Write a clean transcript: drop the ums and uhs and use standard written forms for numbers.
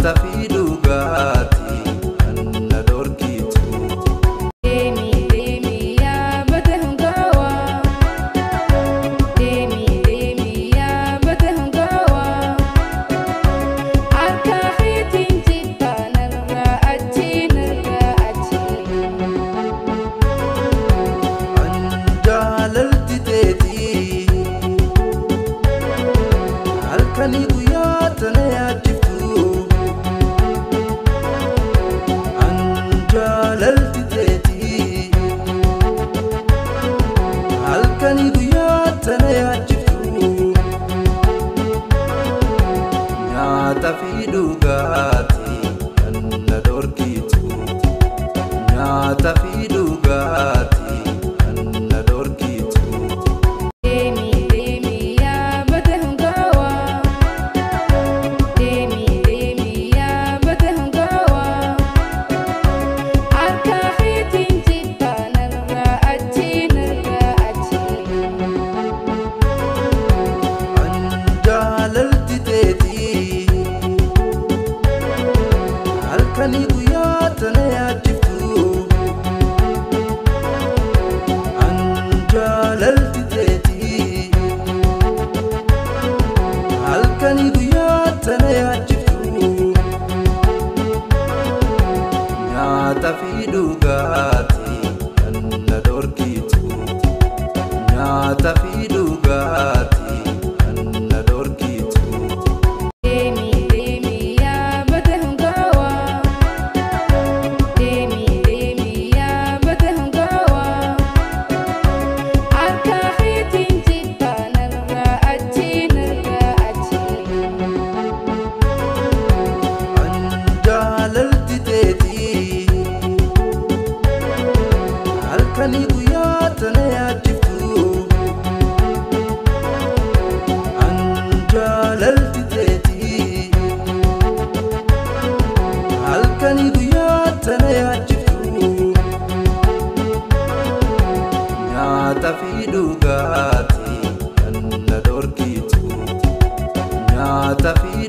Nyaata fi dhugaatii kan na dhorkitu. Deemi deemi yaabbate hungaawaa. Deemi deemi yaabbate hungaawaa. Harka keetiin jibba narraa achi narraa achi. An jaalalti teetii halkanii guyyaa tana yaachiftu. An jaalalti teetii halkanii guyyaa tana yaachiftu. Nyaata fi dhugaatii kan na dhorkitu. Nyaata fi dhugaatii kan na dhorkitu. Deemi deemi yaabbate hungaawaa. Deemi deemi yaabbate hungaawaa. Harka keetiin jibba narraa achi narraa achi. An jaalalti teetii halkanii guyyaa tana yaachiftu. An jaalalti teetii halkanii guyyaa tana yaachiftu. Nyaata fi dhugaatii kan na dhorkitu. Nyaata fi dhugaatii kan na dhorkitu. Deemi deemi yaabbate hungaawaa. Deemi deemi yaabbate hungaawaa. Harka keetiin jibba narraa achi narraa achi. An jaalalti teetii halkanii guyyaa tana yaachiftu. An jaalalti teetii halkanii guyyaa tana yaachiftu. Nyaata fi dhugaatii kan na dhorkitu. Nyaata fi